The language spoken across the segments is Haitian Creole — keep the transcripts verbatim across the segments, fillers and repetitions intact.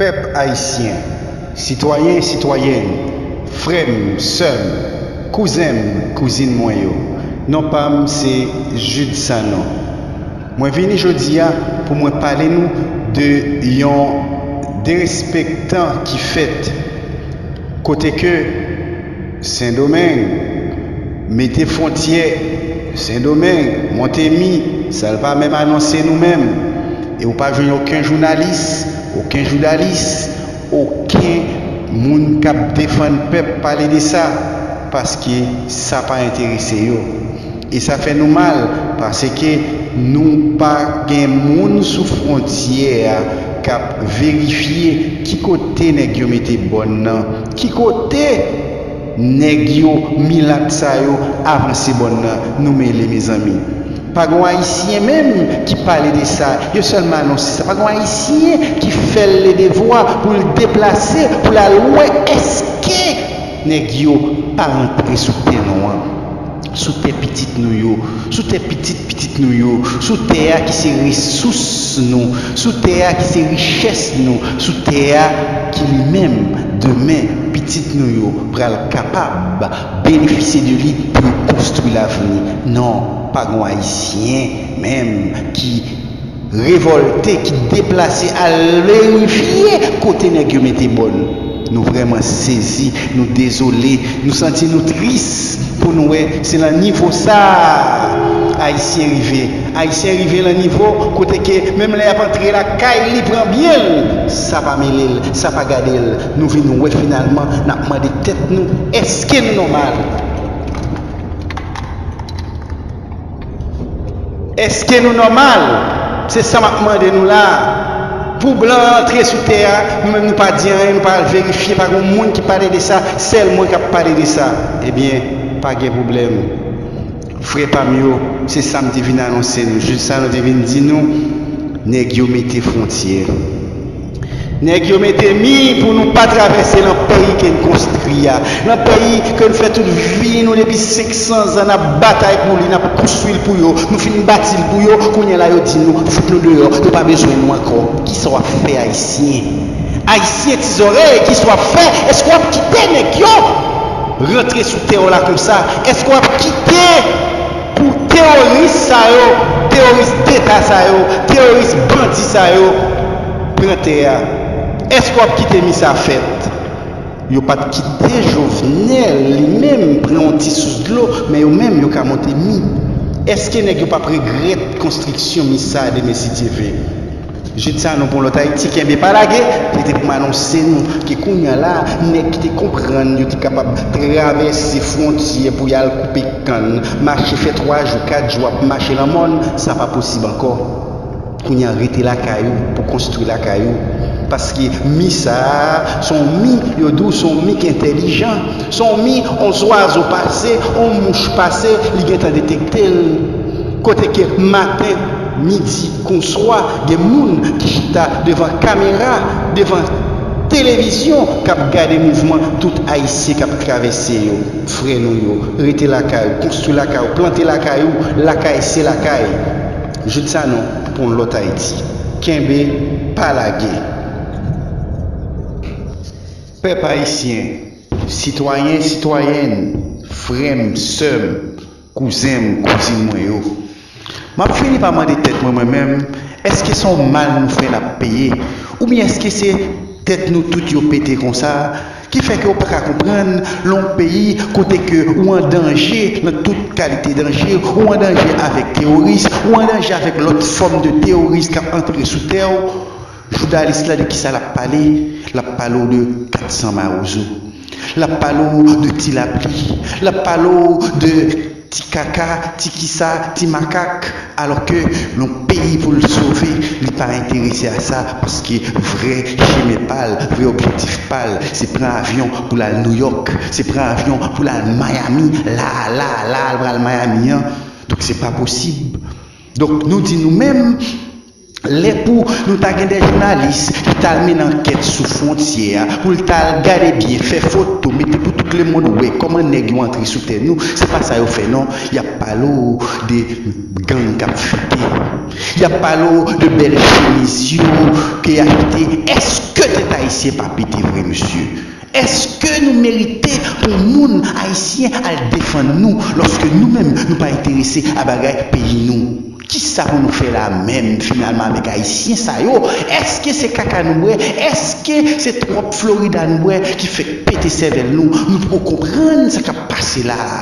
Pèp ayisyen, sitwayen, sitwayèn, frè m, sè m, kouzen m, kouzin mwen yo, non pa m se Jude Sanon. Mwen vini jodi a pou mwen pale nou de yon derespektan ki fèt kote ke Sendomeng mete fwontyè, Sendomeng monte mi, sa l pa menm anonse nou menm. E ou pa jwenn okenn jounalis, okenn jounalis, okenn moun k ap defann pèp pale de sa, paske sa pa enterese yo. E sa fè nou mal, paske nou pa gen moun sou fwontyè a k ap verifye ki kote nèg yo mete bòn nan, ki kote nèg yo, milat sa yo, avanse bòn nan. Nou mele, mezanmi. Pa gon Ayisyen menm ki pale de sa, yo sèlman anonse sa. Pa gon Ayisyen ki fè l ledevwa pou l deplase, pou l al wè èske nèg yo pa rantre sou tè nou an, sou tè pitit nou yo, sou tè pitit pitit nou yo, sou tè a ki se resous nou, sou tè a ki se richès nou, sou tè a ki li menm, demen, pitit nou yo pral kapab benefisye de li pou yo konstwi lavni. Non, pa gon Ayisyen menm ki revòlte, ki deplase al verifye kote nèg yo mete bòn. Nou vrèman sezi, nou dezole, nou santi nou tris pou nou wè se nan nivo sa a Ayisyen rive. Ayisyen rive nan nivo kote ke menm lè y ap antre lakay li pran byen l, sa pa mele l, sa pa gade l. Nou vin wè finalman n ap mande tèt nou, èske nou nòmal? Èske nou nòmal? Se sa m ap mande nou la a. Pou blan an antre sou tè a, nou menm nou pa di anyen, nou pa al verifye, pa gen moun ki pale de sa, sèl mwen k ap pale de sa. Ebyen, pa gen pwoblèm. Frè pa m yo, se sa m te vin anonse nou. Jis sa nou te vin di nou, nèg yo mete fwontyè. Nèg yo mete mi pou nou pa travèse nan peyi ke n konstwi a, nan peyi ke n fè tout vi nou depi senk san zan n ap batay pou li, n ap konstwi l pou yo, nou fin bati l pou yo, kounye a la yo di nou, fout nou deyò, yo pa bezwen nou ankò. Kisa w ap fè, Ayisyen? Ayisyen ti zòrèy, kisa w ap fè? Èske w ap kite nèg yo rantre sou tè w la konsa? Èske w ap kite pou teworis sa yo, teworis deta sa yo, teworis bandi sa yo pran tè a? Èske w ap kite mi sa fèt? Yo pa t kite Jovenel li menm pran yon ti sous dlo, men yo menm yo ka monte mi. Èske nèg yo p ap regrèt konstriksyon mi sa a demen si Dye ve? Jis sa nou pou lòt Ayiti, kenbe pa lage, se te pou m anonse nou ke kounye a la, nèg ki te konprann yo te kapab travèse fwontyè pou y al koupe kann, mache fè twa jou, kat jou ap mache nan mòn, sa pa posib ankò. Kounye a rete lakay ou pou konstwi lakay ou. Paske mi sa a, se yon mi, yo di w se yon mi ki entèlijan. Se yon mi, yon zwazo pase, yon mouch pase, li gentan detekte l. Kote ke maten, midi, kon swa, gen moun ki chita devan kamera, devan televizyon, k ap gade mouvman tout Ayisyen k ap travèse yo. Frè nou yo, rete lakay ou, konstwi lakay ou, plante lakay ou, lakay se lakay. Jis sa nou pou yon lòt Ayiti. Kenbe, pa lage. Pèp ayisyen, sitwayen, sitwayèn, frè m, sè m, kouzen m, kouzin mwen yo. M ap fini pa mande tèt mwen, mwen menm, èske se yon mal nou fè n ap peye? Oubyen èske se tèt nou tout yo pete konsa? Ki fè ke w pa ka konprann lè yon peyi kote ke ou an danje nan tout kalite danje, ou an danje avèk teworis, ou an danje avèk lòt fòm de teworis k ap antre sou tè w, joudalis la de kisa l ap pale? L ap pale w de kat san Mawozo. L ap pale w de ti lapli. L ap pale w de ti kaka, ti kisa, ti makak. Alòske yon peyi pou l sove, li pa enterese a sa, paske vrè chemen pa l, vrè objektif pa l, se pran avyon pou l al Nouyòk, se pran avyon pou l al Miami, la, la, la, l pral Miami an. Donk, se pa posib. Donk, nou di nou menm, lè pou nou ta gen de jounalis ki t al mennen ankèt sou fwontyè a, pou l t al gade byen, fè foto, mete pou tout lemonn wè kòman nèg yo antre sou tè nou, se pa sa yo fè non. Y ap pale w de gang k ap fete. Y ap pale w de bèl chemiz yo, Ke y achte, èske tèt ayisyen pa pete vre, mesye? Èske nou merite pou moun ayisyen al defann nou lòske nou menm nou pa enterese a bagay peyi nou? Kisa pou nou fè la menm finalman avèk ayisyen sa yo? Èske se kaka nou bwè? Èske se twòp Florida nou bwè ki fèk pete sèvèl nou? Nou poko konprann sa k ap pase la a.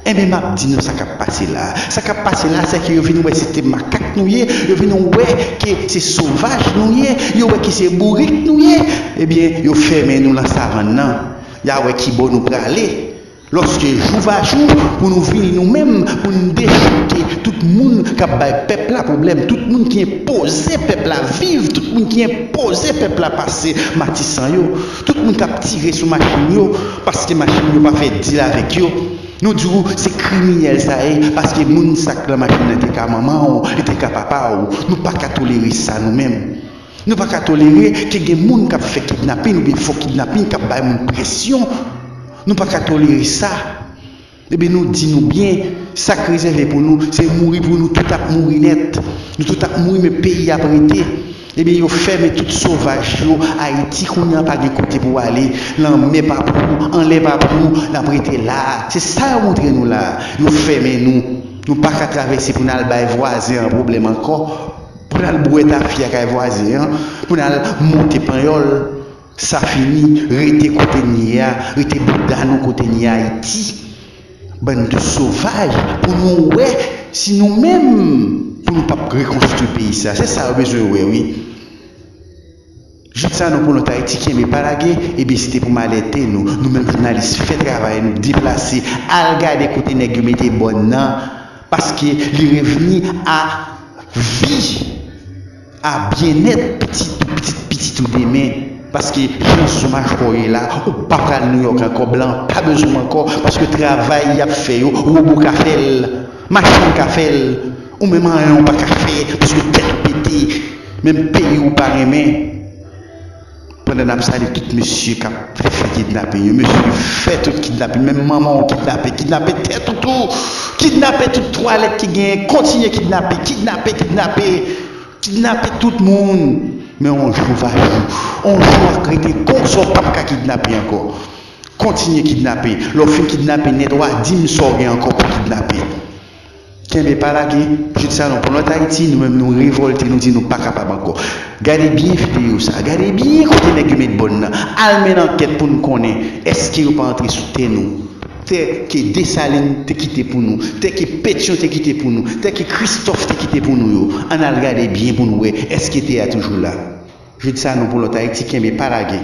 Enben, m ap di nou sa k ap pase la a. Sa k ap pase la a, se ke yo vin wè se te makak nou ye, yo vin wè ke se sovaj nou ye, yo wè ke se bourik nou ye. Ebyen, yo fèmen nou lan savann nan. Y a wè ki bò nou prale. Lòske jou va jou, pou nou vini nou menm, pou n dechouke tout moun k ap bay pèp la pwoblèm, tout moun ki enpoze pèp la viv, tout moun ki enpoze pèp la pase matisan yo, tout moun k ap tire sou machin yo, paske machin yo pa fè dil avèk yo. Nou di w se kriminèl sa ye, paske moun sa k lan machin nan te ka manman w, li te ka papa w. Nou pa ka tolere sa nou menm. Nou pa ka tolere ke gen moun k ap fè kidnapin oubyen fo kidnapin k ap bay moun presyon. Nou pa ka tolere sa. Ebyen, nou di nou byen, sa k rezève pou nou, se mouri pou nou tout ap mouri nèt. Nou tout ap mouri, men peyi ap rete. Ebyen, yo fèmen tout sovaj yo Ayiti, kounye a pa gen kote pou w ale. Lanmè pa pou ou, anlè pa pou ou, n ap rete la a. Se sa yo montre nou la a. Yo fèmen nou. Nou pa ka travèse pou n al bay vwazen an pwoblèm ankò. Pou n al bwè tafya kay vwazen an, pou n al monte panyòl. Sa fini, rete kote n ye a, rete bouda nou kote n ye a, Ayiti. Bann de sovaj, pou nou wè si nou menm, pou nou p ap rekonstwi peyi sa. Se sa yo bezwen wè, wi. Jouk sa nou pou lòt Ayiti kenbe pa lage, ebyen se te pou m alète nou, nou menm jounalis, fè travay nou, deplase, al gade kote nèg yo mete bòn nan, paske li revni a vi, a byennèt pitit ou, pitit pitit ou demen. Paske jan sou machwa w ye la, ou pa pral Nouyòk ankò, blan pa bezwen w ankò, paske travay y ap fè yo, wobo ka fè l, machin ka fè l, ou menm anyen w pa ka fè, paske tèt ou pete, menm peyi w pa renmen. Pandan n ap salye tout mesye k ap fè kidnapin yo, mesye fè tout kidnapin, menm manman w kidnape, kidnape tèt ou tou, kidnape tout twalèt ki genyen, kontinye kidnape, kidnape, kidnape, kidnape tout moun. Men on jou va jou, on jou w ap rete konsa w p ap ka kidnape ankò. Kontinye kidnape, lè w fin kidnape nèt, w a di m sa w gen ankò pou kidnape. Kenbe pa lage, jouk sa nou pou lòt Ayiti, nou menm nou revòlte, nou di nou pa kapab ankò. Gade byen videyo sa, gade byen kote nèg yo met bòn nan. Al mennen ankèt pou n konnen èske yo pa antre sou tè nou. Tè ke Desalin te kite pou nou, tè ke Petyon te kite pou nou, tè ke Kristòf te kite pou nou yo. Ann al gade byen pou n wè èske tè a toujou la. Jouk sa nou pou lòt Ayiti, kenbe pa lage.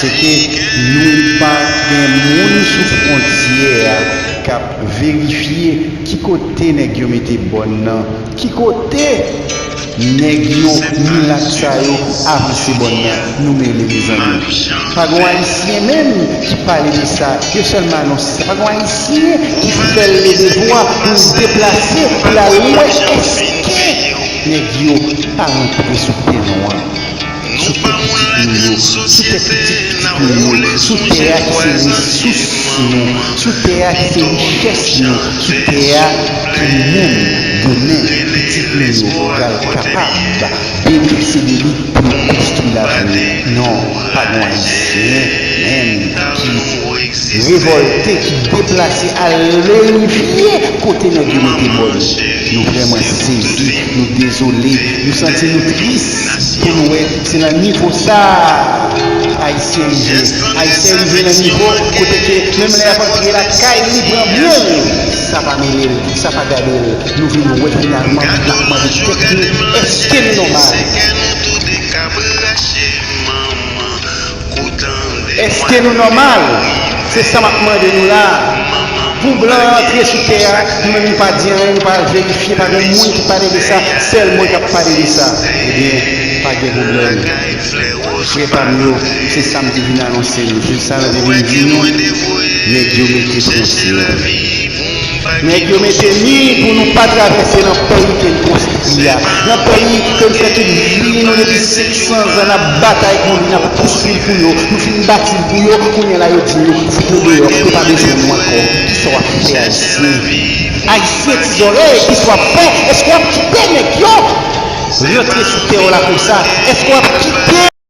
Se ke nou pa gen moun sou fwontyè a k ap verifye ki kote nèg yo mete bòn nan, ki kote nèg yo, milat sa yo, avanse bòn nan. Nou mele, mezanmi. Pa gon Ayisyen menm ki pale de sa. Yo sèlman anonse sa. Pa gon Ayisyen ki fè l le devwa pou l deplase, pou l al wè èske nèg yo pa rantre sou tè nou an, sou tè pitit nou yo, sou tè pitit pitit nou yo, sou tè a ki se resous nou, sou tè a ki se richès nou, sou tè a ki menm demen pitit nou yo pral kapab benefisye de li pou yo konstwi lavni. Non, pa gon Ayisyen menm ki revòlte, ki deplase al verifye kote nèg yo mete bòn. Nou vrèman sezi, nou dezole, nou santi nou tris pou nou wè se nan nivo sa a Ayisyen rive. Ayisyen rive nan nivo kote ke menm lè y ap antre lakay li pran byen l, sa pa mele l, sa pa gade l. Nou vin wè finalman n ap mande tèt nou, èske nou nòmal? Èske nou nòmal? Se sa m ap mande nou la. Pou blan antre sou tè a, nou menm nou pa di anyen, nou pa al verifye, pa gen moun ki pale de sa, sèl mwen k ap pale de sa. Ebyen, pa gen pwoblèm. Frè pa m yo, se sa m te vin anonse nou, se sa m te vin di nou. Nèg yo mete fwontyè. Nèg yo mete mi pou nou pa travèse nan peyi ke n konstwi a. Nan peyi ke n fè tout vi nou depi senk san zan n ap batay pou li, n ap konstwi l pou yo. Nou fin bati l pou yo, kounye a la yo di nou fout nou deyò, yo pa bezwen nou ankò. Kisa w ap fè Ayisyen? Ayisyen ti zòrèy, kisa w ap fè? Èske w ap kite nèg yo rantre sou tè w la konsa? Èske w ap kite